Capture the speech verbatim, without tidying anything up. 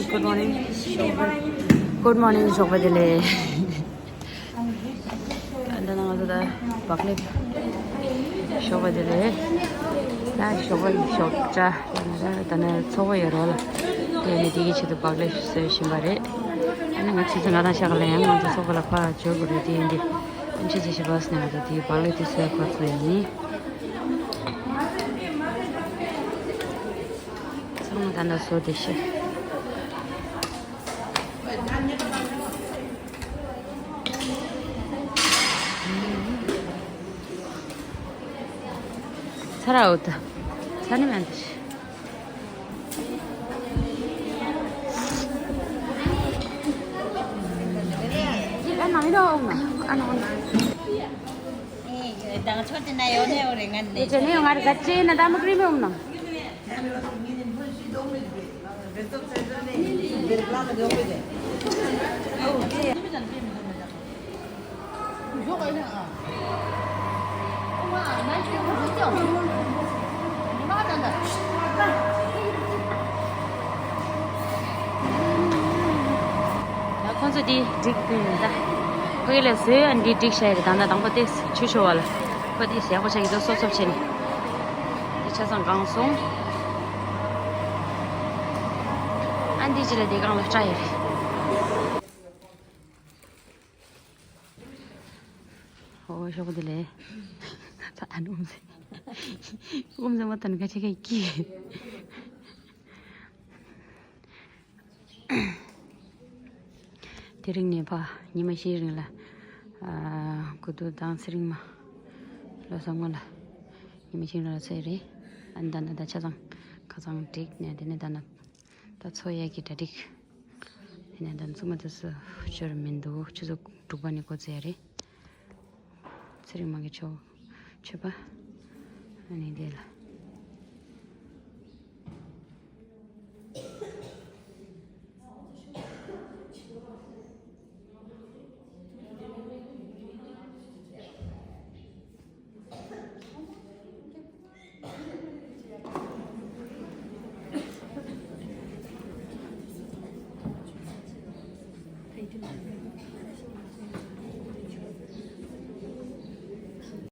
Good morning. Good morning, ཞོགས་པ་བདེ་ལེགས། ད་ནང་ང་ཚོ་ད་བག་ལེབ། ཞོགས་པ་བདེ་ལེགས། ད་ཞོགས་པ་ཞོགས་ཇ། ད་ནི་ཚོགས་པ་ཡོད་རོགས་ལ། དེ་ནི་དེའི་ཆེད་དུ་བག་ལེབ་བཟོས་བཞིན་པ་རེད། ཨ་ནི་ང་ཆུ་ཚོད་ལྔ་དང་ཕྱེད་ཀ་ལ་ཡང་ང་ཚོ་ཚོགས་པ་ལ་ཕར་འབྱོར་དགོས་རེད། དེ་ཡིན་དེ། ཨ་ནི་ཆུ་ཚོད་བཞི་པ་ནས་ང་ཚོ་དེའི་བག་ལེབ་དེ་བཟོས་འགོ་ཚུགས་ཡིན། ཚང་མ་ད་ལྟ་བཟོ་བསྡད་ཤག་ཚ་ར་འོ་ད། ཚ་ནི་མ་འདུག་དང་ཆོས་དེ་ན་ཡོད་ནས་འོ་རེ་ང་ནས། ཅེ་ནས་ང་རེ་ག་ཅེ་ན་ད་མ་ཀྲི་མེ་འོང་ན། ཁོང་ཚོ་འདི་སྒྲིག་གི་ཡིན་ད། ཕ་གི་ལ་བཟོས་ཨ་འདི་སྒྲིག་བྱས་རེད། ད་ལྟ་དང་པོ་དེ་ཆུ་ཤོར་བ་ལ་ཁོ་དེ་ཡག་པོ་བྱ་གི་འདུག་སོབ་སོབ་བྱས་ནས། དེ་ཆ་ཚང་གང་སོང་། ཨ་འདི་ཅི་ལ་དེ་གང་ལ་སྐྲ་ཡོད་རེད། ཨོ་ཞོགས་པ་བདེ་ལེགས། ད་ཨ་ནུ་ཨུམ་ཟེ། ཨུམ་ཟེ་མ་ཐོན་ཁ་ཆེ་ཁ་ཀི། དེ་རིང་ནས་ཕ་ཉི་མ་བཞིའི་རིང་ལ་ཨ་དགུ་ཐུག་དང་ཚེ་རིང་མ་ལོ་གསུམ་སྔོན་ལ་ཉི་མ་བཞིའི་རིང་ལ་ཚེ་རེད། ཨ་ནི་ད་ནི་ད་ཆ་ཚང་ཁ་ཚང་འགྲིག་ནས་དེ་ནས་ད་ནི་ད་འཚོ་ཡས་ཀྱི་གྲ་སྒྲིག་དེ་ནས་ད་ནི་བཙུན་མ་དེ་ཚོ་འབྱོར་མི་འདུག་ཆུ་ཚོད་དྲུག་པ་ནས་འགོ་བཙུགས་ཡས་རེད། ཚེ་རིང་མ་གི་ཆོ་མཆོད་པ། ཨ་ནི་དེ་ལ་